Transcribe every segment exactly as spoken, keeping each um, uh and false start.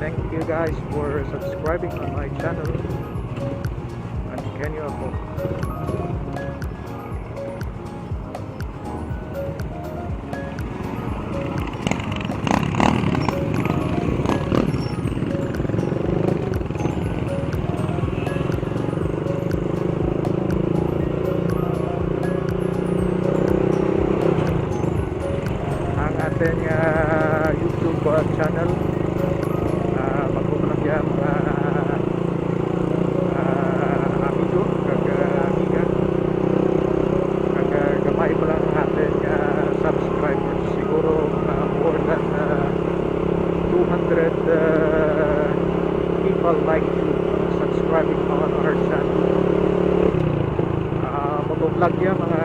Thank you guys for subscribing on my channel. Antiqueño ako. Ang atun nga, ah, YouTube, ah, channel, ah, bag-o pa lang dya, mga, ah, amigo, kag, ah, amiga. Kag, ah, gamay pa lang ang atun nga, ah, subscribers. Siguro mga more than, ah, two hundred, ah, people like you, ah, subscribing on our channel. Ah, mag-vlog dya, mga,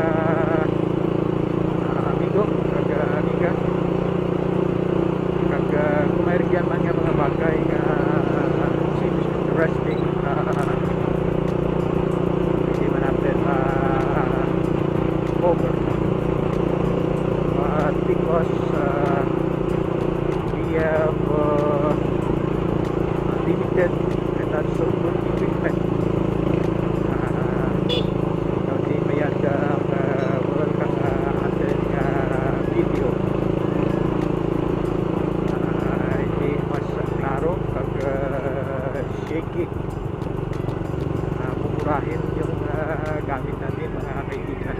ah, amigo, kag, ah, amiga. Kag, ah, kon may rugyan man nga mga bagay nga, ah, seems interesting, ah, indi man natun ma-cover. But because, ah, we have, ah, limited and not so good equipment, ah, daw ti mayad, ah, ang, ah, work ang, ah, atun nga, ah, video. Ah, indi mas klaro kag, ah, shaky. Ah, mumurahin yung, ah, gamit natun, mga kaibigan.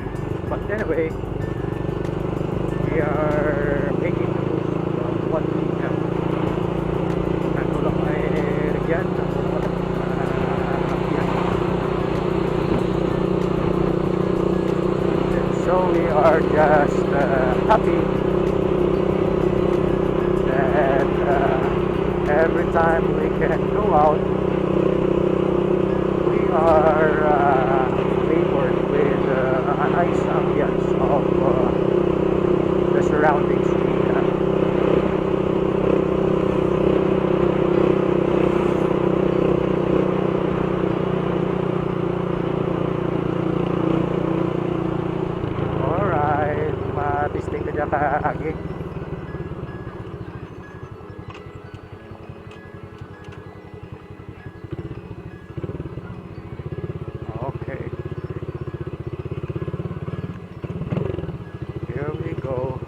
But anyway, we are making the most of what we have. Ang kulang ay rugyan, ang kulang ay, ah, rugyan. So we are just, uh, happy that, uh, every time we can go out, we are, uh, favored with, uh, a nice ambience of, uh, the surroundings. Alright, ma-testing ta dya kaagi. Okay. Here we go.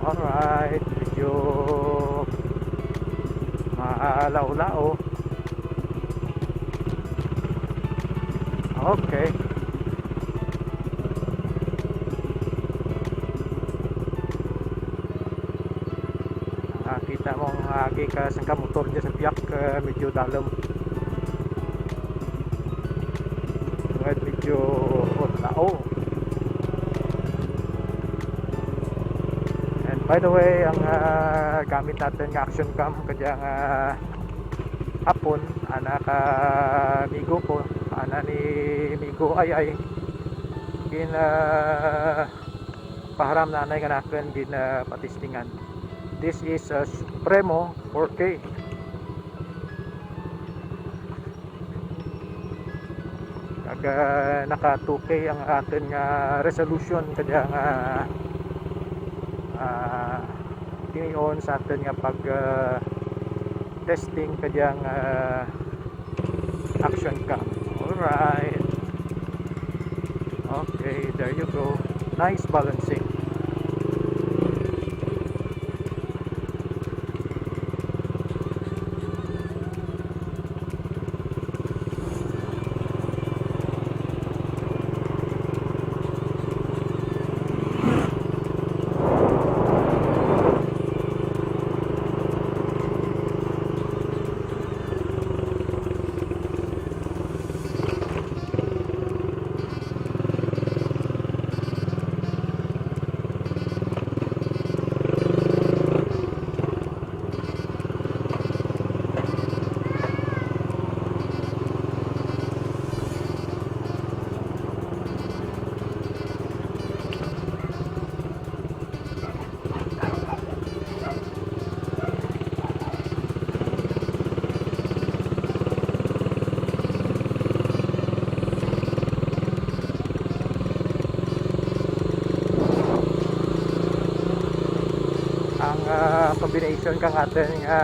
Alright, medyo malao-lao. Okay. Ah, kita mo ang agi ka sangka motor dya sa biyak, ah, medyo dalum. Tungod medyo lao. And by the way, ang, ah, gamit natun nga action cam kadyang, ah, hapon, ana ka migo ko, ana ni migo Ay Ay, gin, ah, paharam nanay kanakun, gin, ah, patestingan. This is, ah, Supremo four K. Kag, ah, naka two K ang atun nga resolution kadyang, ah, ah, tinion sa atun nga pag, ah, testing kadyang, ah, action cam. Alright. Okay, there you go. Nice balancing. Ah, combination kang atun nga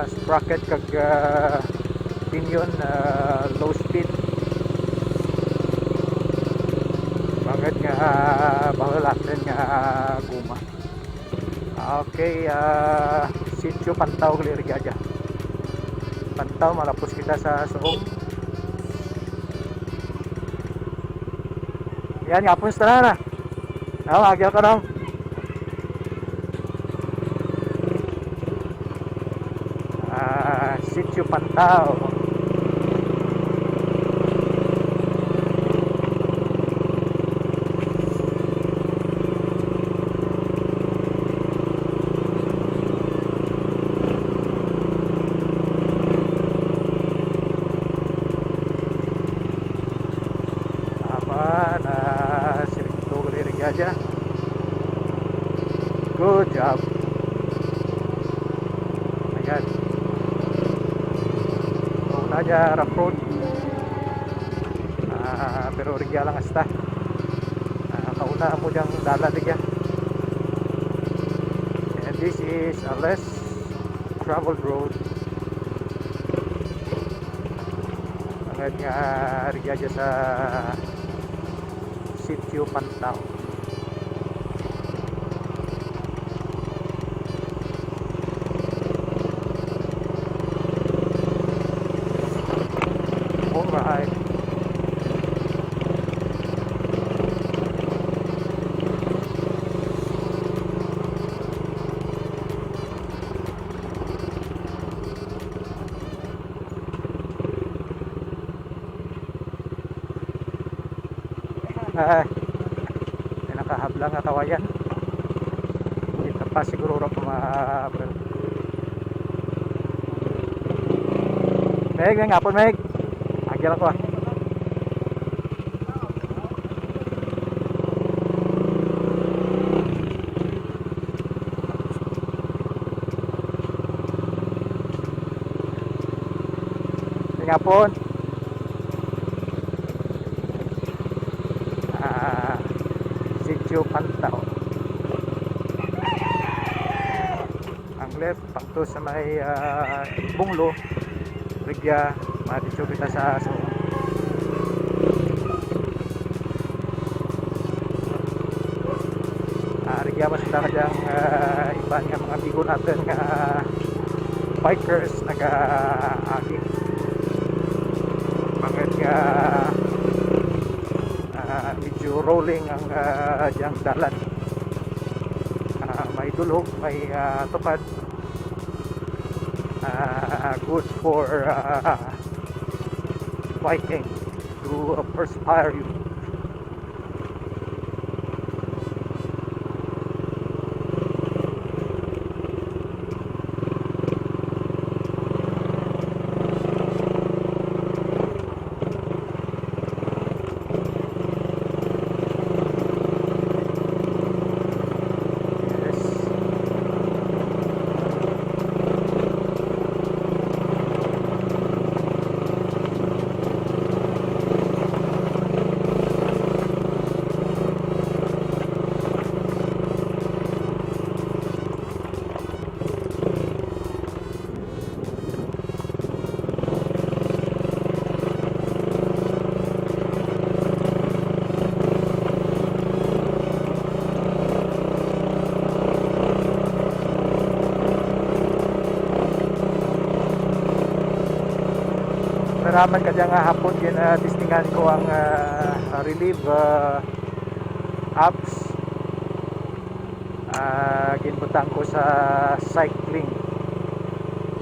sprocket kag, ah, pinion, ah, low speed. Bangud nga, ah, bahul atun nga guma. Okay, ah, Sitio Pantaw gali rugya dya. Pantaw, malapos kita sa suong. Yan, gihapon sa tanan, ah. Oh, agyang ko, no? Ah, Sitio Pantaw. Aman, ah, siring to gali rugya dya. Good job. Ayan. Una dya rough road. Ah, pero rugya lang hasta. Ah, kauna amo dyang dalan rugya. And this is a less traveled road. Bangud nga rugya dya sa Sitio Pantaw. Alright. Ay, may nakahablang nga kawayan. Kita pa siguro ra pa ma-, Meg, maayong hapon, Meg. Agya lang ko, ah. Maayong hapon. Ah, Sitio Pantaw. Ang left, pangto sa may, ah, Bunglo. Rugya, madiretso kita sa suong. Ah, rugya, mas damo dyang, ah, iban nga mga amigo natun nga bikers nagaagi. Bangud nga, ah, medyo rolling ang, ah, dyang dalan. Ah, may dulhog, may, ah, tupad. Ah, good for, ah, biking to, ah, perspire you. Yes. Naraman kadya nga hapon, gin-, ah, testingan ko ang, ah, Relive, ah, apps. Ah, ginbutang ko sa cycling.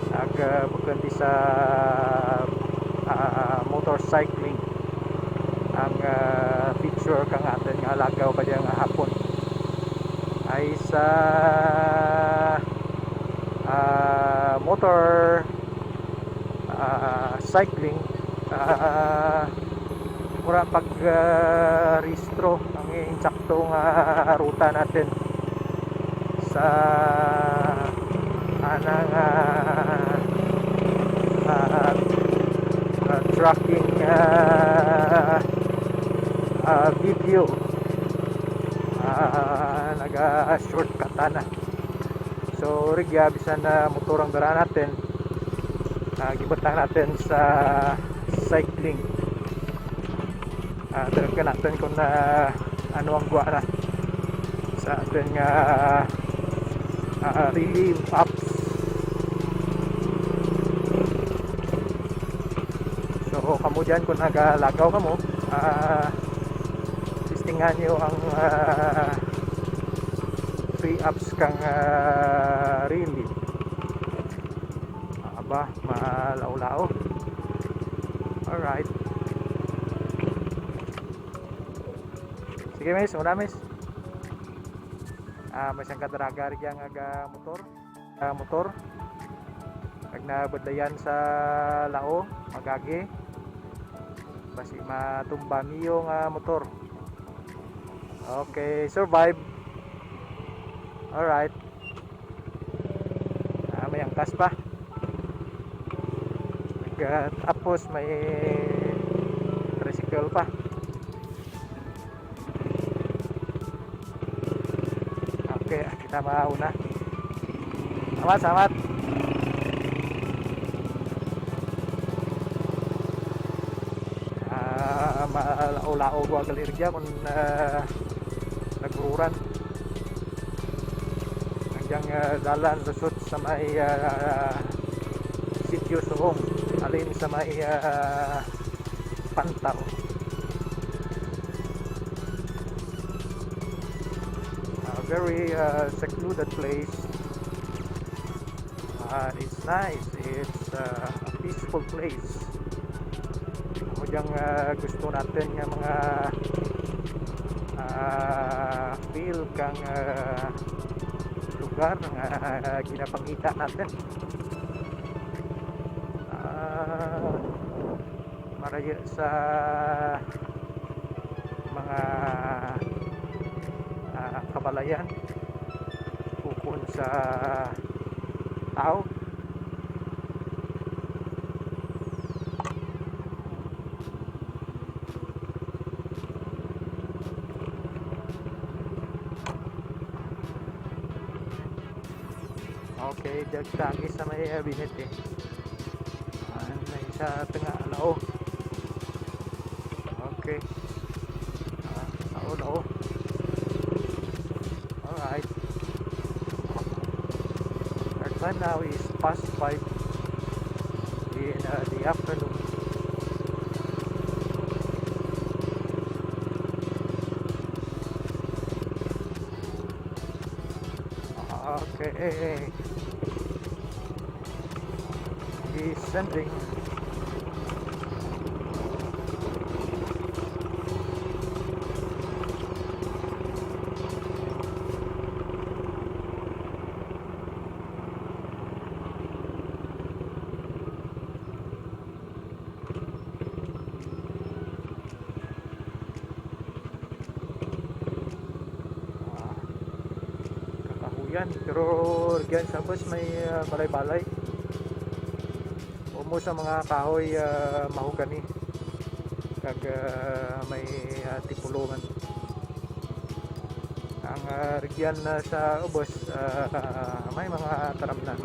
Ag, ah, bukon ti sa, ah, motorcycling. Ang, ah, feature kang atun nga lagaw kadya nga hapon. Ay sa, ah, motor, ah, cycling, ah, wara pag, ah, rehistro ang insakto nga ruta natun sa anang, ah, ah, ah, tracking, ah, ah, video. Ah, naga-shortcut tana. So, rugya, bisan na motor ang dara natun, ah, gibutang natun sa cycling. Ah, try natun kon, ah, ano ang gwa na sa atun nga, ah, ah, Relev apps. So, kamo dyan, kon nagalagaw kamo, ah, testingan nyo ang, ah, free apps kang, ah, Relev. Aba, malao-lao. Alright. Sige, miss, una, miss. Ah, may sangka daraga rugya nga aga motor. Ah, motor. Kag nabudlayan sa lao, mag-agi. Basi matumba mi nga motor. Okay, survive. Alright. Ah, may angkas pa. Nag-, ah, tapos may tricycle pa. Okay, kita mauna. Salamat, salamat. Ah, malao-lao gwa gali rugya kon, ah, nag-uuran. Ang dyang, ah, dalan lusot sa may, ah, Sitio Suong, halin sa may, ah, Pantao. A very, uh, secluded place. Uh, it's nice. It's, uh, a peaceful place. Amo dyang, uh, gusto natun nga mga, uh, feel kang, uh, lugar nga, uh, ginapangita natun. Uh, Marayo sa mga, ah, kabalayan ukon sa tao. Okay, dya kita agi sa may, ah, binit eh. Ah, may isa tanga lao. Okay. Ah, lao, lao. Alright. Our time now is past five in, uh, the afternoon. Okay. Descending. Ah, kakahoyan, pero rugyan sa ubos may, ah, balay-balay. Ubos ang mga kahoy, ah, mahogany. Kag, ah, may, ah, tipulungan. Ang, ah, rugyan na sa ubos, ah, may mga taramnan.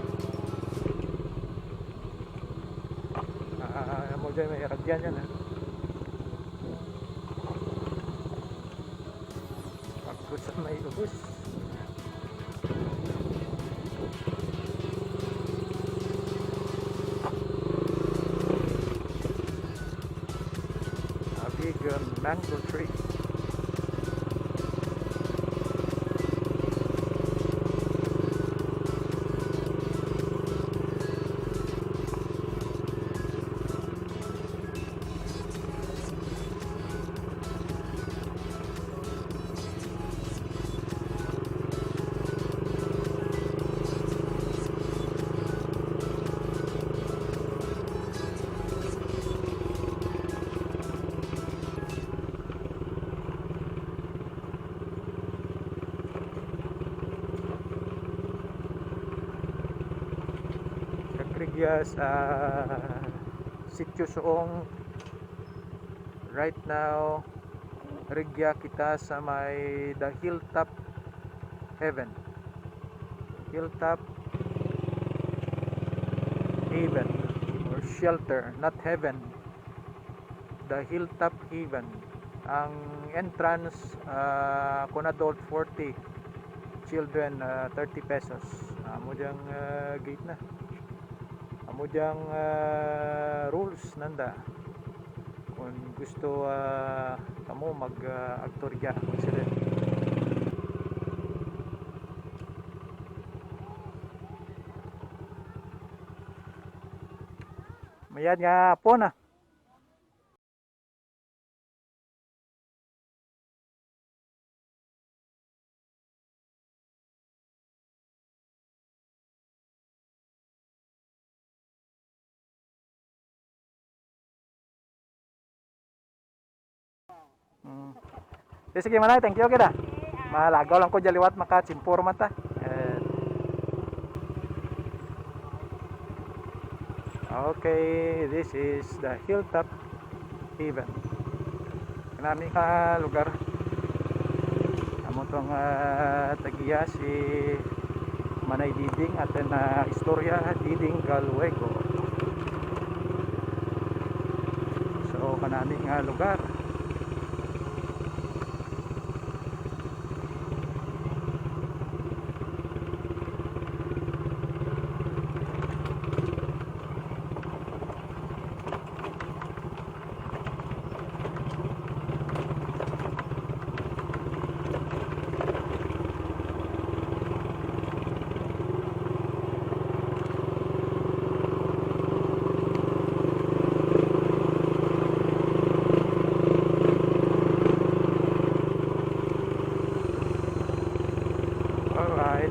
Ah, amo dyan, may rugyan dyan, ah. Pagkos sa may ubos. A big, uh, mango tree. Kag rugya sa Sitio Suong. Right now, rugya kita sa may The Hilltop Heaven. Hilltop Haven or shelter, not heaven. The Hilltop Haven. Ang entrance, ah, kon adult forty, children, ah, thirty pesos. Amo dyang, ah, gate na. Amo dyang, ah, rules nanda. Kon gusto, ah, kamo mag, ah, agto rugya, kon sila. Mayad nga hapon, ah. Hmm. Sige, sige, manay, thank you, okay da. Malagaw lang ko dyan liwat, makachimpor man ta. Eh. Okay, this is the Hilltop Haven. Kanami nga lugar. Amo tong, ah, tag-iya si Manay Diding, atun, ah, istorya, Diding Galuego. So, kanami nga lugar. Alright.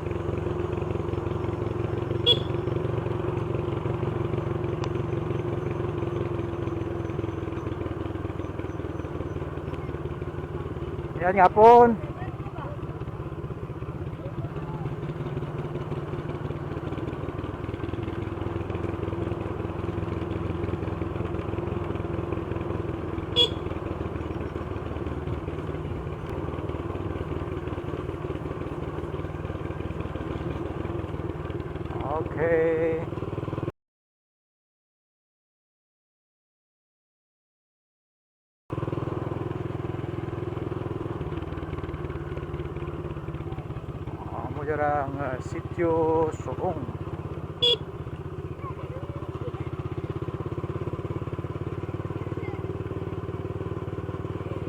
Ayan nga pon. Okay. Amo dya ang, ah, Sitio Surong.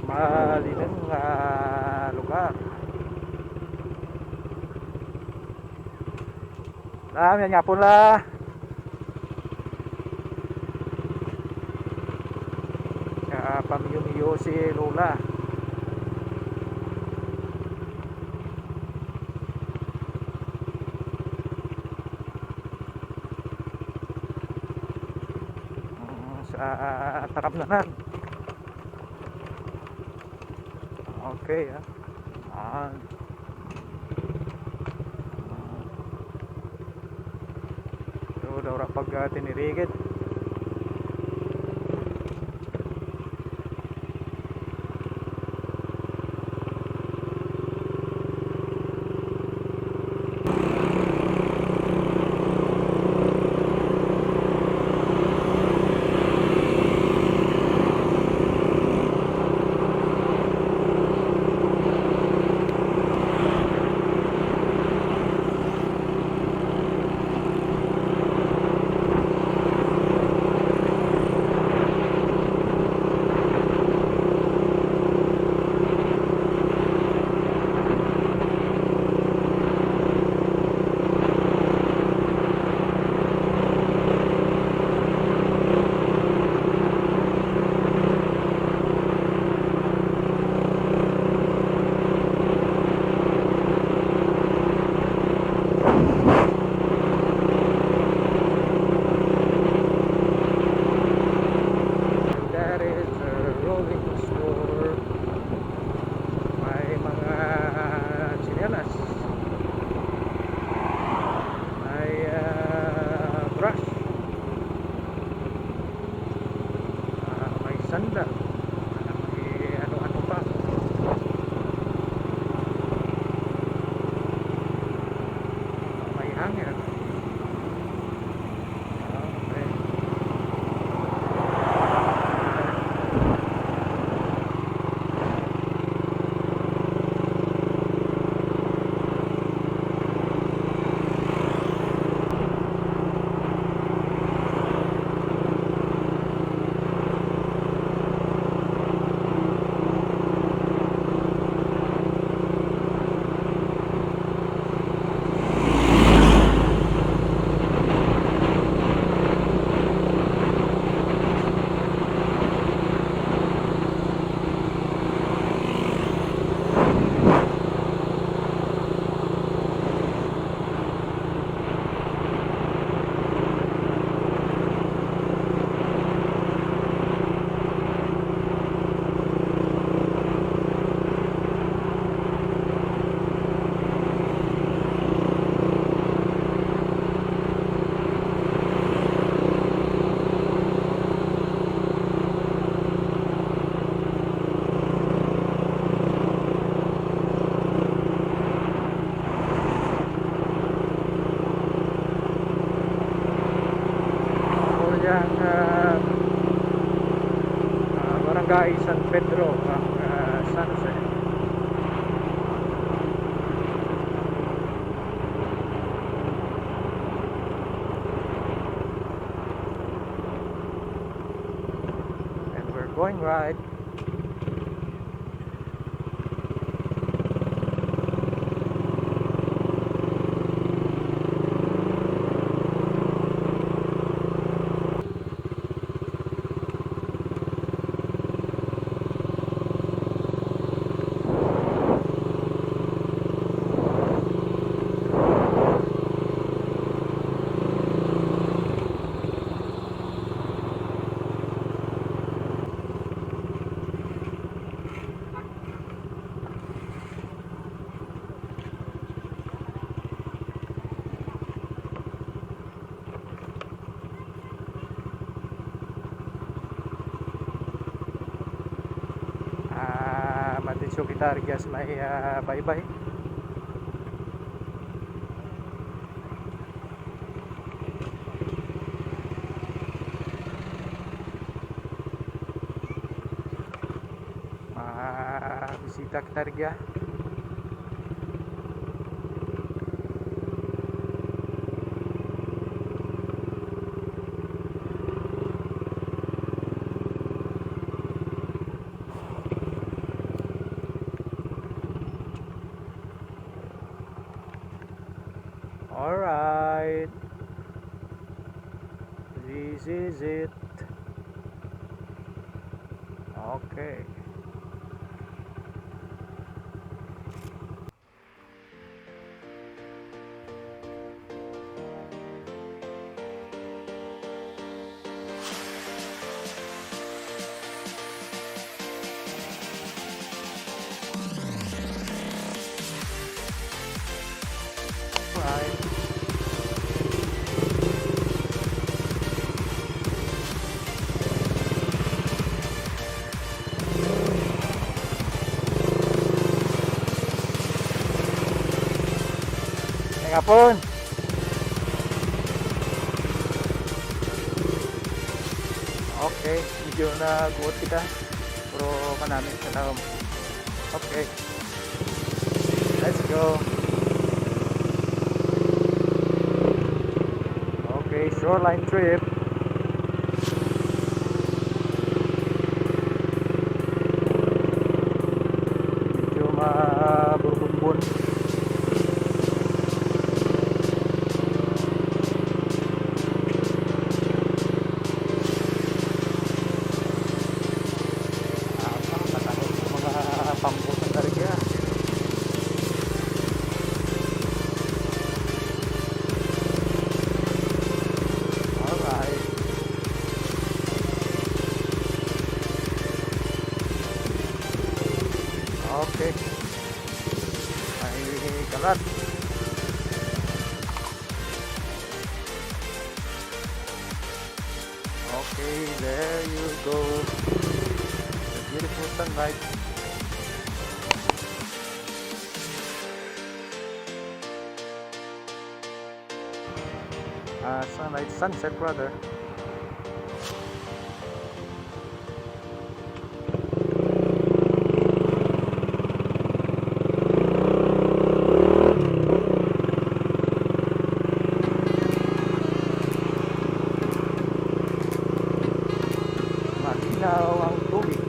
Malinung nga lugar. Mayad nga pon la. Kapamiyo-miyo si Lola. Mm, sa takamnanan. Okay, ah. Ah. So, daw ra pag, ah, tinirigid. Ay, San Pedro, ang, ah, sunset. And we're going right. Ah, madiretso kita rugya sa may, ah, baybay. Mabisita kita rugya. Alright. This is it. Okay. Maayong hapon. Okay, medyo naguot kita. Pero kanami sa taom. Okay. Let's go. Okay, shoreline trip. Medyo maburbunbon. Ah, patahod sa mga pambutan talaga. Alright. Okay. May kalat. Okay, there you go. The beautiful sunlight. Ah, sunlight, sunset rather. Malinaw ang tubig.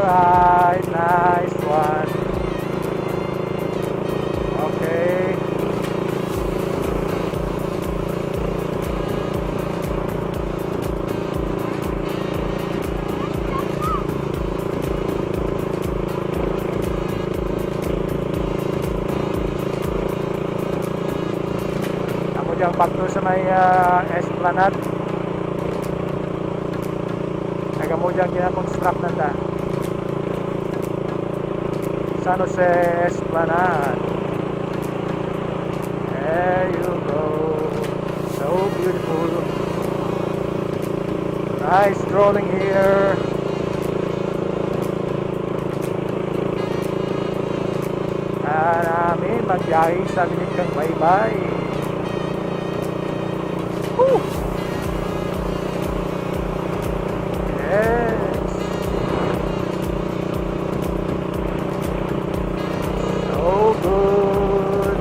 Right, nice one. Okay. Amo dyang back to sa may, ah, Esplanade. Kag amo dyang gina-construct nanda. San Jose Esplanade. There you go. So beautiful. Nice strolling here. Ah, nami, magbiyahe sa bilin kang baybay. Woo! Yes. So good.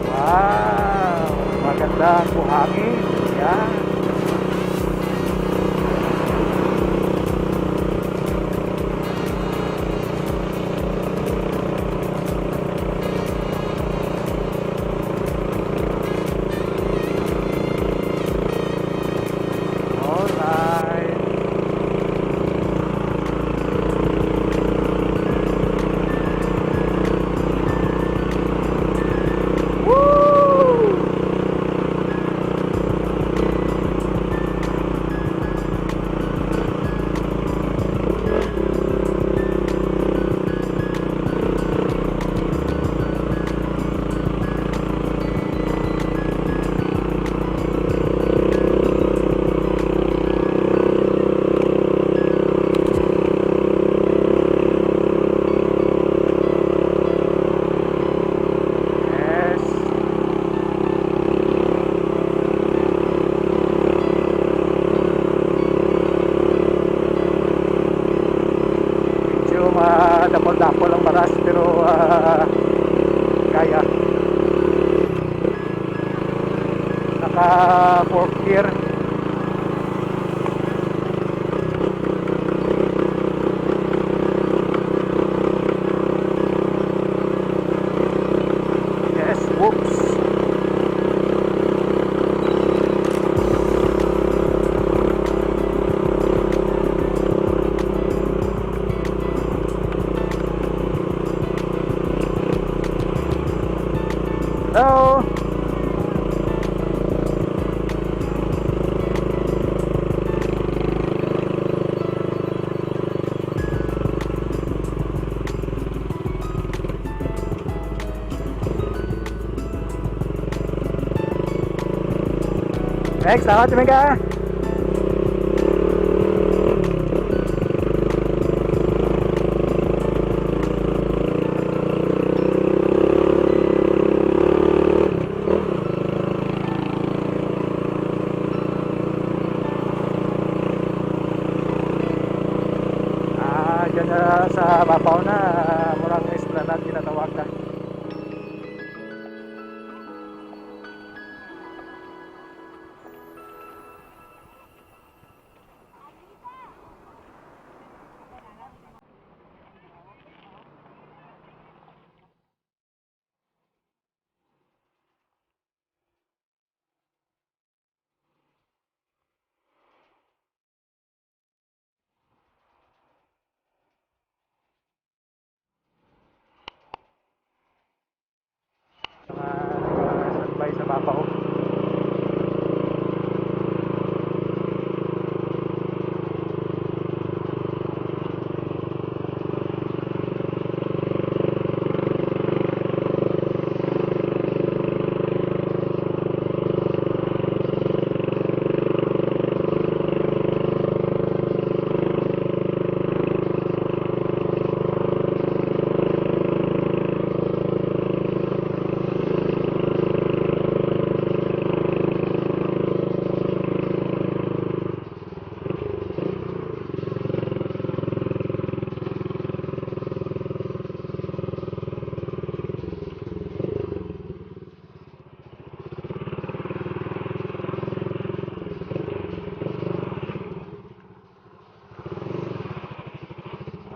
Wow. Maganda ang buhangin. Yan. Alright. Woo! Yes. Medyo madapol-dapol ang baras, pero, ah, kaya. Naka fourth gear. Yes, whoops. Hello. Next, salamat, Mika. Ah, dyan na sa babaw na, ah, murag Esplanade ginatawag na.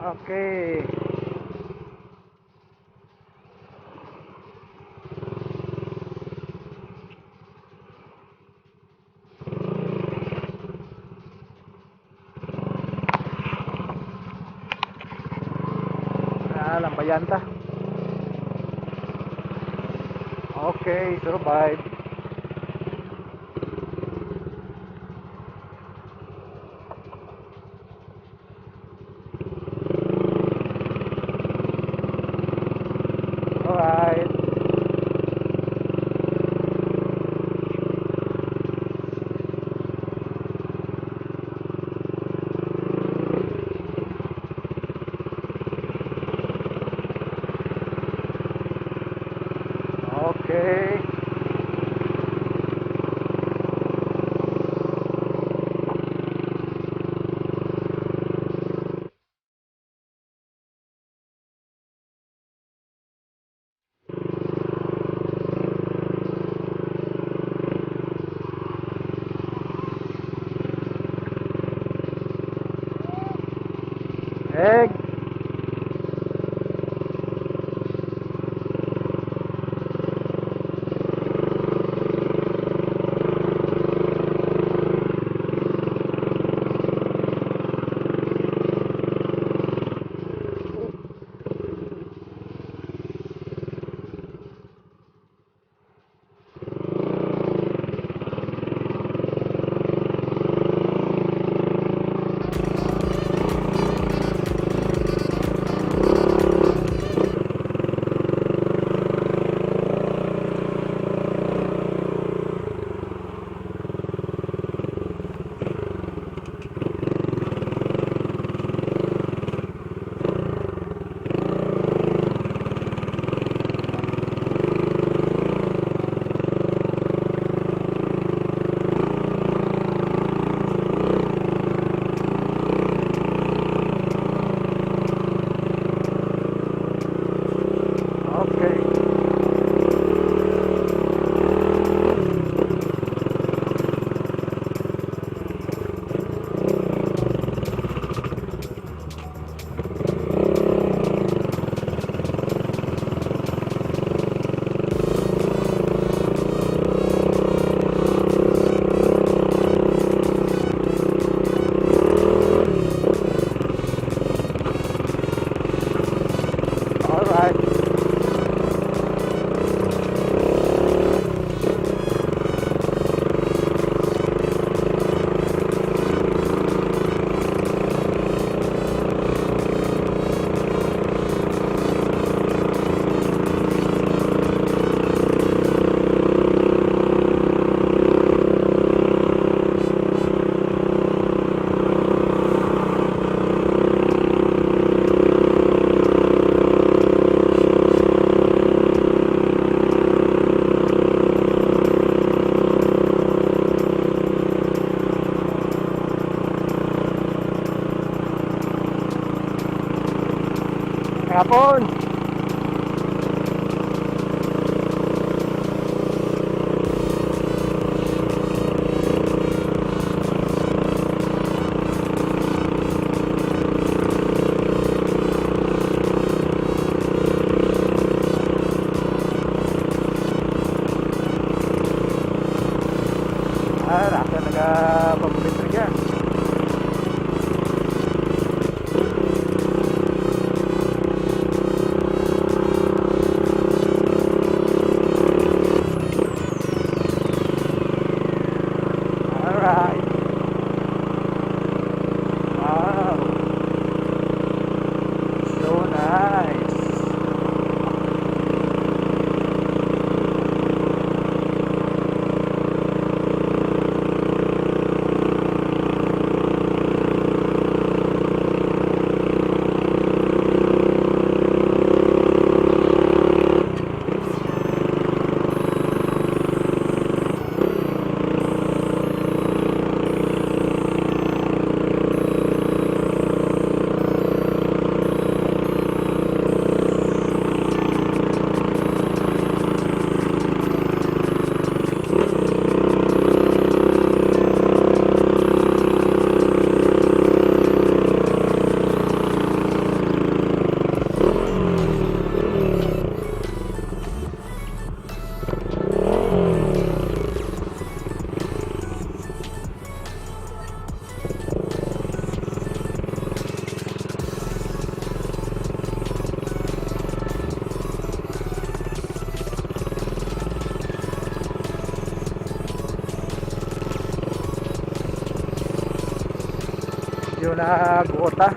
Okay. Ah, lambayan ta. Okay, survive. Alright. Okay. Egg. Okay. Alright. Hapon. Ah, rasa nagapabulit rugya. Wala gota.